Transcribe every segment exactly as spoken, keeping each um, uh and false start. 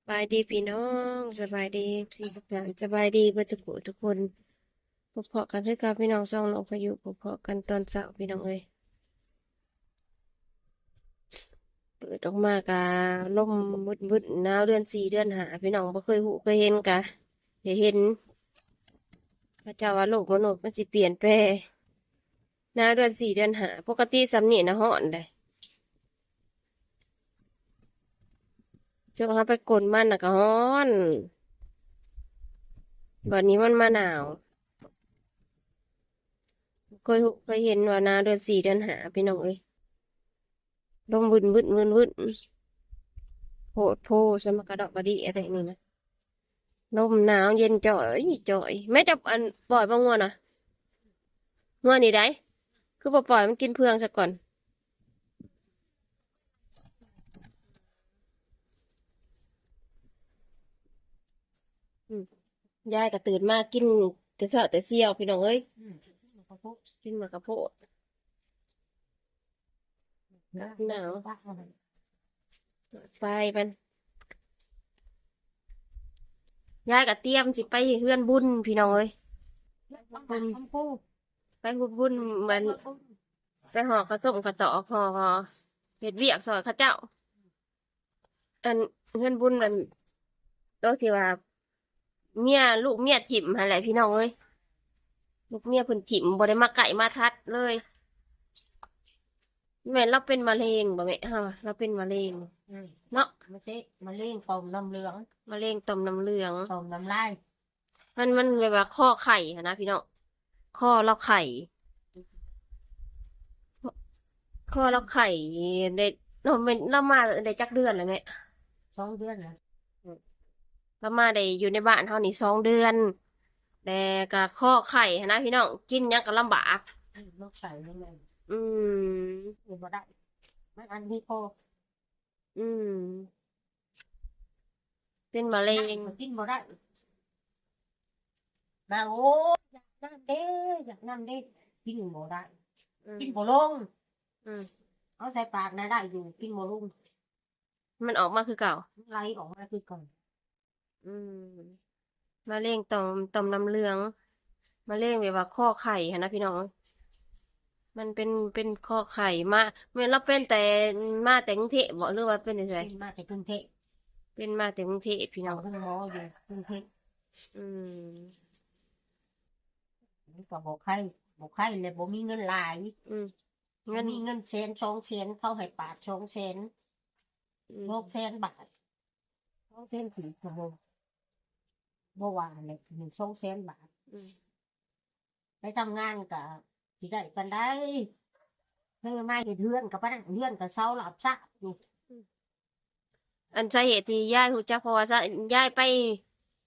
บายดีพี่น้อง สบายดีเอฟซีทุกท่าน สบายดีเบิดทุกผู้ทุกคน พบเพาะกันคือเก่าพี่น้อง ช่องน้องพายุ พบเพาะกันตอนเช้าพี่น้องเอ้ย เปิดออกมากะลมวึดๆ หนาวเดือนสี่เดือนห้า พี่น้องบ่เคยฮู้เคยเห็นกะได้เห็น เขาเจ้าว่าโลกมนุษย์มันสิเปลี่ยนแปลง หนาวเดือนสี่เดือนห้า ปกติส่ำนี้นะฮ้อนเด้ ช่วงเฮาไปกลนมันน่ะกะฮ้อน บัดนี้มันมาหนาว เคยฮู้เคยเห็นว่าหนาวเดือนสี่เดือนห้า พี่น้องเอ้ย ลมวึดๆ วึดๆ โพดโพ สะมากะดอกกะดิอะไรนี่นะ ลมหนาวเย็นจ่อยจ่อย แม่จะอันปล่อยบ่งัวนะ งัวนี่ได้ คือบ่ปล่อยมันกินเฟืองซะก่อน อืม ยายกะตื่นมากินแต่เช้าแต่เสี้ยวพี่น้องเอ้ย อืม กินหมากกะโพด หนาว ไปมัน ยายกะเตรียมสิไปเฮือนบุญพี่น้องเอ้ย ไปเฮือนบุญ เหมือน ไปห่อกระต้มกระตอก ห่อเฮ็ดเวียกซอยเขาเจ้า อันเฮือนบุญนั่น โตที่ว่า เมียลูกเมียถิ่มหั่นแหละพี่น้องเอ้ย ลูกเมียเพิ่นถิ่ม บ่ได้มาใกล้มาทัดเลย แม่นลาวเป็นมะเร็งบ่แม่ เฮาว่าลาวเป็นมะเร็ง อืม เนาะ มะเร็ง มะเร็งต่อมน้ำเหลือง มะเร็งต่อมน้ำเหลือง ต่อมน้ำลาย มัน มันแบบว่าข้อไข่หั้นนะพี่น้อง ข้อลาวไข่ ข้อลาวไข่ได้ เนาะ แม่นลาวมาได้จักเดือนแล้วแม่ สองเดือนแล้ว ลาวมาได้อยู่ในบ้านเฮานี่สองเดือน แต่กะข้อไข่หั้นนะพี่น้อง กินหยังกะลำบาก อืม ลาวไข่นั่นแหละ อืม กินบ่ได้ มันอันที่คอ อืม เป็นมะเร็ง นั่งก็กินบ่ได้ มา โอ้ย อยากนั่นเด้ อยากนั่นเด้ กินบ่ได้ อืม กินบ่ลง อืม เอาใส่ปากนะได้อยู่ กินบ่ลง มันออกมาคือเก่า มันไหลออกมาคือเก่า อืม มะเร็งต่อม ต่อมน้ำเหลือง มะเร็งแบบว่าข้อไข่หั้นนะพี่น้อง มันเป็น เป็นข้อไข่มา แม่นลาวเป็นแต่ มาแต่กรุงเทพฯบ่ หรือว่าเป็นจั่งใด เป็นมาแต่กรุงเทพฯ เป็นมาแต่กรุงเทพฯ พี่น้อง เข้าโรงหมออยู่กรุงเทพฯ อืม มันก็บ่ไข้ บ่ไข้เลย บ่มีเงินหลาย อืม เงิน มีเงินแสนสองแสน เขาให้ปาดสองแสน อืม สองแสนบาท สองแสนกีบก็บ่ บ่ว่าเลย หนึ่งสองแสนบาท อืม ไปทำงานก็สิได้ปานใด เพิ่นมาเฮ็ดเฮือนก็ปานนั้น เฮือนก็เซาหลับซะอยู่ อืม อันสาเหตุที่ยายฮู้จัก เพราะว่าซะ ยายไป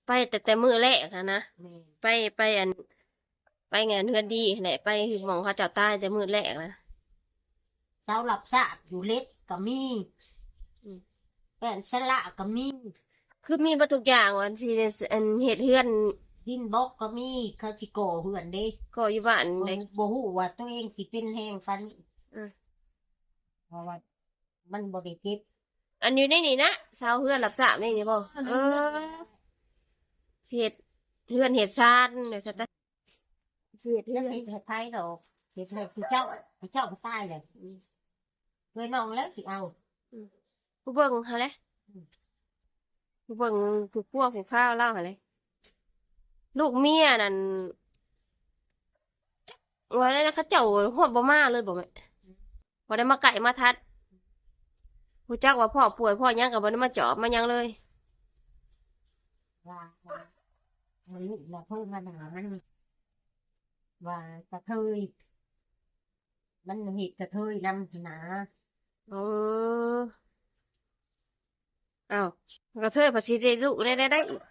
ไปแต่ แต่มื้อแรกหั้นนะ แม่น ไป ไปอัน ไปงานเฮือนดีหั้นแหละ ไปหม่องเขาเจ้าตายแต่มื้อแรกนะ เสาหลับซากอยู่เหล็กก็มี อืม แป้นสละก็มี คือมีเบิดทุกอย่าง อันสิ อันเฮ็ดเฮือน ดินบล็อกก็มี เขาสิก่อเฮือนเด้ ก่ออยู่บ้าน บ่ เด้ บ่ฮู้ว่าตัวเองสิเป็นแฮงปานนี้ อืม เพราะว่ามันบ่ได้เก็บ อันอยู่ในนี่นะ เสาเฮือนหลับซากในนี่บ่ เออ เออ เฮ็ดเฮือนเฮ็ดซานเด้อซะ สิเฮ็ดเฮือนเฮ็ดให้ไผดอก เฮ็ดให้ผู้เจ้า ผู้เจ้าตายเลย อืม เพื่อนน้องแล้วสิเอา อืม ผู้เบิ่งหั้นแหละ อืม ผู้เบิ่งผู้ครัวผู้คาวลาวหั้นแหละ ลูกเมียนั่น ว่าแล้วนะ เขาเจ้าฮอดบ่มาเลยบ่แม่ บ่ได้มาใกล้มาทัด ฮู้จักว่าพ่อป่วยพ่อหยังก็บ่ได้มาจอบมาหยังเลย ว่า ว่าลูกน่ะโทรมาหามัน ว่ากระเทย มันเฮ็ดกระเทยนำหั้นนะ เออ อ้าว กระเทยผัดสิได้ลูกได้ ได้ ได้อีก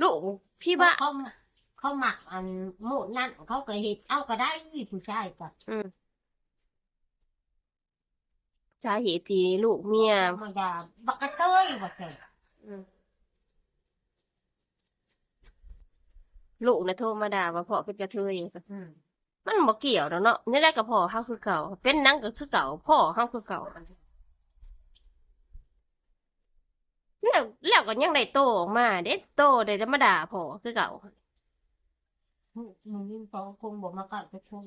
ลูกพี่บ้า เขา เขามักอันโมดนั่น เขาก็เฮ็ดเอาก็ได้ ผู้ชายก็ อืม สาเหตุที่ลูกเมีย มาด่าบักกระเทยว่าซั่น อืม ลูกน่ะโทรมาด่าว่าพ่อเป็นกระเทยว่าซั่น อืม มันบ่เกี่ยวดอกเนาะ แนวใดก็พ่อเฮาคือเก่า เป็นหยังก็คือเก่า พ่อเฮาคือเก่า อื ก็ยังได้โตออกมาเด้ โตได้จะมาด่าพ่อคือเก่า ลูกมันยิ่งสองคนบ่มาใกล้จักคน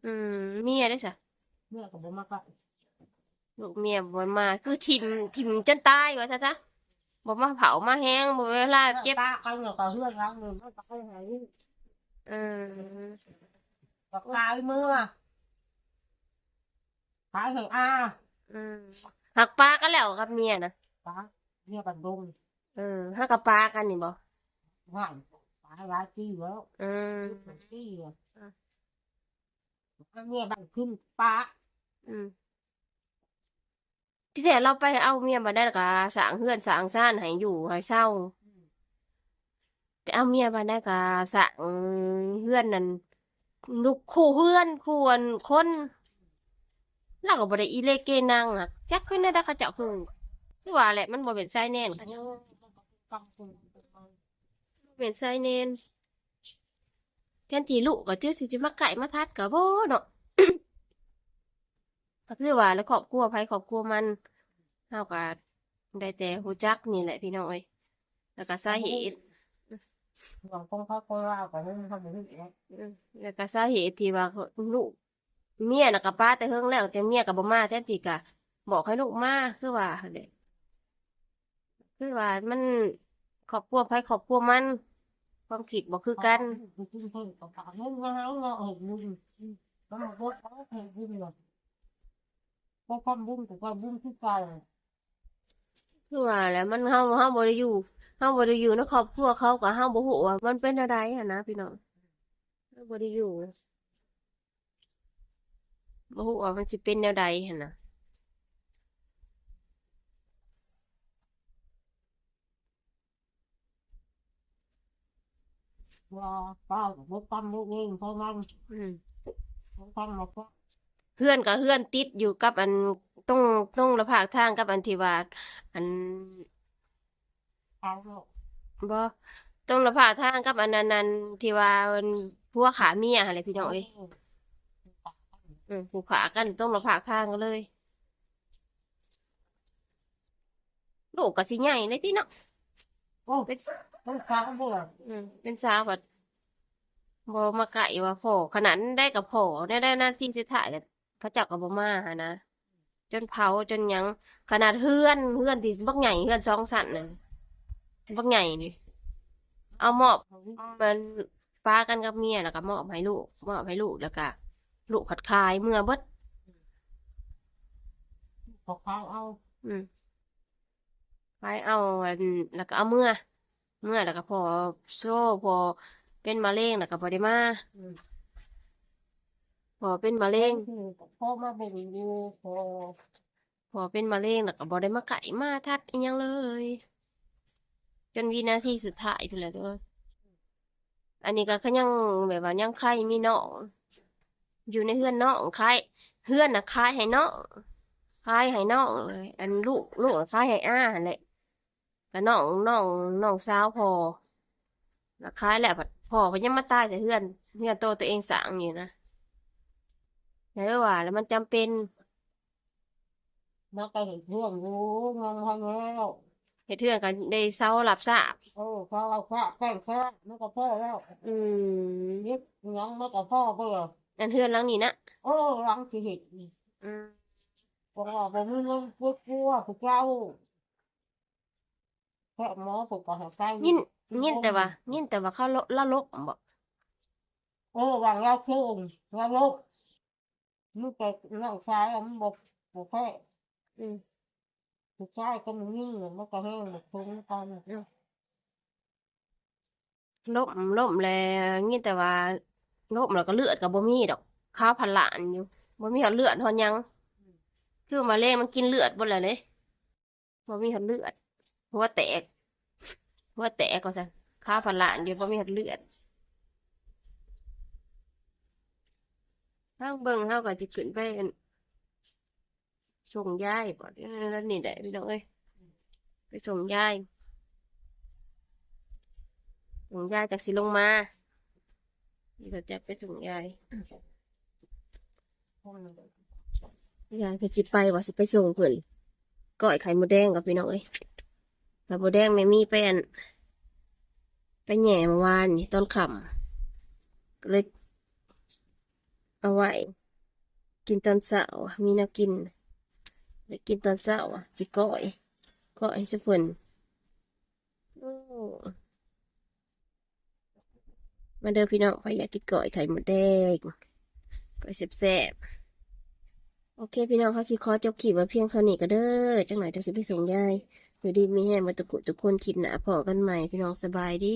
อืม เมียได้ซะ เมียก็บ่มาใกล้ ลูกเมียบ่มา คือถิ่ม ถิ่มจนตายว่าซะซะ บ่มาเผามาแฮง บ่เวลาเก็บ ปะเขาเนี่ยก็เฮือนหลังหนึ่งมันก็ไปหาลูก อืม ก็ขายเมือ ขายให้อา อืม หักปะกันแล้วกับเมียนะ ปะ เมียกันดง เออ หักกับปะกันนี่บ่ ว่าปะหลายปีแล้ว อืม หลายปีแล้ว อืม เมียบ้านขึ้นปะ อืม ที่แท้เราไปเอาเมียมาได้ก็สร้างเฮือนสร้างซานให้อยู่ให้เซา อืม ไปเอาเมียมาได้ก็สร้างเฮือนนั่น ลูกคู่เฮือนคู่อันคน เราก็บ่ได้อีเลเกนังอะ จักเป็นแนวใดเขาเจ้าคือ คือว่าแหละ มันบ่เป็นชายแดน อันนี้มันก็เป็นกำกึ่ง เป็นชายแดน แทนที่ลูกก็จะสิมาใกล้มาทัดก็บ่เนาะ ก็คือว่าแล้วครอบครัวไผครอบครัวมัน เฮาก็ได้แต่รู้จักนี่แหละพี่น้องเอ้ย แล้วก็สาเหตุ หวังคงเขาคงลาวก็เรื่องเขาบ่รู้เนาะ อืม แล้วก็สาเหตุที่ว่าลูก เมียน่ะก็ปะแต่เฮิงแล้ว แต่เมียก็บ่มา แทนที่ก็บอกให้ลูกมา คือว่าหั้นแหละ คือว่ามันครอบครัวไผครอบครัวมัน ความคิดบ่คือกัน เพิ่นก็ฝากเงินมาให้เราเฮ็ดบุญ อืม ก็มาบอกเขาเฮ็ดบุญเนาะ พอความบุญก็ความบุญคือเก่า คือว่าแหละ มัน เฮา เฮาบ่ได้อยู่ เฮาบ่ได้อยู่ในครอบครัวเขา ก็เฮาบ่ฮู้ว่ามันเป็นแนวใดหั้นนะพี่น้อง เฮาบ่ได้อยู่ บ่ฮู้ว่ามันสิเป็นแนวใดหั้นนะ ว่าป้าก็บ่ฟังลูกเองเพราะมัน อืม บ่ฟังหรอก เฮือนก็เฮือนติดอยู่กับอัน ตรง ตรงละภาคทางกับอันที่ว่า อัน เอาเนาะ บ่ ตรงละภาคทางกับอันนั้น อันที่ว่าอันผัวฆ่าเมียหั้นแหละพี่น้องเอ้ย เออ อืม ผู้ฆ่ากันตรงละภาคทางกันเลย ลูกก็สิใหญ่เลยติเนาะ โอ้ เป็น เป็นสาวบ่ล่ะ อืม เป็นสาวก็บ่มาใกล้ว่าพ้อ ขนาดได้กับพ้อ ได้ ได้นาทีสุดท้ายก็เขาเจ้าก็บ่มาหั้นนะ จนเผาจนหยัง ขนาดเฮือน เฮือนที่บักใหญ่ เฮือนสองชั้นน่ะ บักใหญ่นี่ เอามอบ มันปะกันกับเมีย แล้วก็มอบให้ลูก มอบให้ลูก แล้วก็ลูกผัดขายเมือเบิด เขาขายเอา อืม ขายเอา อัน แล้วก็เอาเมือ เมือแล้วก็พ้อโซ พ้อเป็นมะเร็ง แล้วก็บ่ได้มา อืม พ้อเป็นมะเร็ง อืม พ้อมาเบิ่งอยู่ พ้อ พ้อเป็นมะเร็ง แล้วก็บ่ได้มาใกล้มาทัดอิหยังเลย จนวินาทีสุดท้ายพู้นแหละเด้อ อันนี้ก็คือยังแบบว่ายังใคร่มีน้อง อยู่ในเฮือนน้อง ขาย เฮือนน่ะขายให้น้อง ขายให้น้องเลย อันลูก ลูกน่ะขายให้อาหั้นแหละ ก็น้อง น้อง น้องสาวพ้อ แล้วขายแล้ว พ้อเพิ่นยังมาตายแต่เฮือน เฮือนโตตัวเองสร้างอยู่นะ แล้วว่าแล้วมันจำเป็น มันก็เฮ็ดเฮือนอยู่ งงทันแล้ว เฮ็ดเฮือนก็ได้เซารับทราบ เออ เซารับทราบ แป้งแซ่บ มันก็พอแล้ว อืม เฮ็ดหยังมันก็พอเบิด อันเฮือนหลังนี้นะ เออ หลังสิเฮ็ดนี่ อืม เพราะว่าบ่มีเงินกลัวผู้เจ้า แพทย์หมอเพิ่นก็ให้ไป ยิน ยินแต่ว่า ยินแต่ว่าเขาล- ลาวลบบ่ เออ ว่าลาวโทร ลาวลบ มีแต่น้องชายอะมันบ่ บ่แพ้ อืม ผู้ชายกับผู้หญิงน่ะมันก็แฮงบ่ถึงกัน อืม ล้ม ล้มแล้ว ยินแต่ว่าล้มแล้วก็เลือดก็บ่มีดอก ขาวพะล้านอยู่ บ่มีฮอดเลือดฮอดหยัง คือมะเร็งมันกินเลือดเบิดแล้วเด้ บ่มีฮอดเลือด หัวแตก หัวแตกว่าซั่น ขาวพะล้านอยู่ บ่มีฮอดเลือด ทางเบิ่งเฮาก็สิขึ้นไป ส่งยายบ่ เออ นี่แหละพี่น้องเอ้ย ไปส่งยาย ส่งยายจักสิลงมา นี่ก็จะไปส่งยาย ยายก็สิไปว่าสิไปส่งเพิ่น ก้อยไข่มดแดงกับพี่น้องเอ้ย ไข่มดแดงแม่มีไปอัน ไปแหย่เมื่อวานนี่ตอนค่ำ ก็เลยเอาไว้ กินตอนเช้า มีแนวกิน ได้กินตอนเช้า สิก้อย ก้อยให้ซุเพิ่น โอ้ มาเด้อพี่น้อง ใครอยากกินก้อยไข่มดแดง ก้อยแซ่บๆ โอเคพี่น้อง เขาสิขอจบคลิปไว้เพียงเท่านี้ก็เด้อ จังหน่อยจะสิไปส่งยาย อยู่ดีมีแฮงมาทุกคน ทุกคน คลิปหน้าพ้อกันใหม่ พี่น้องสบายดี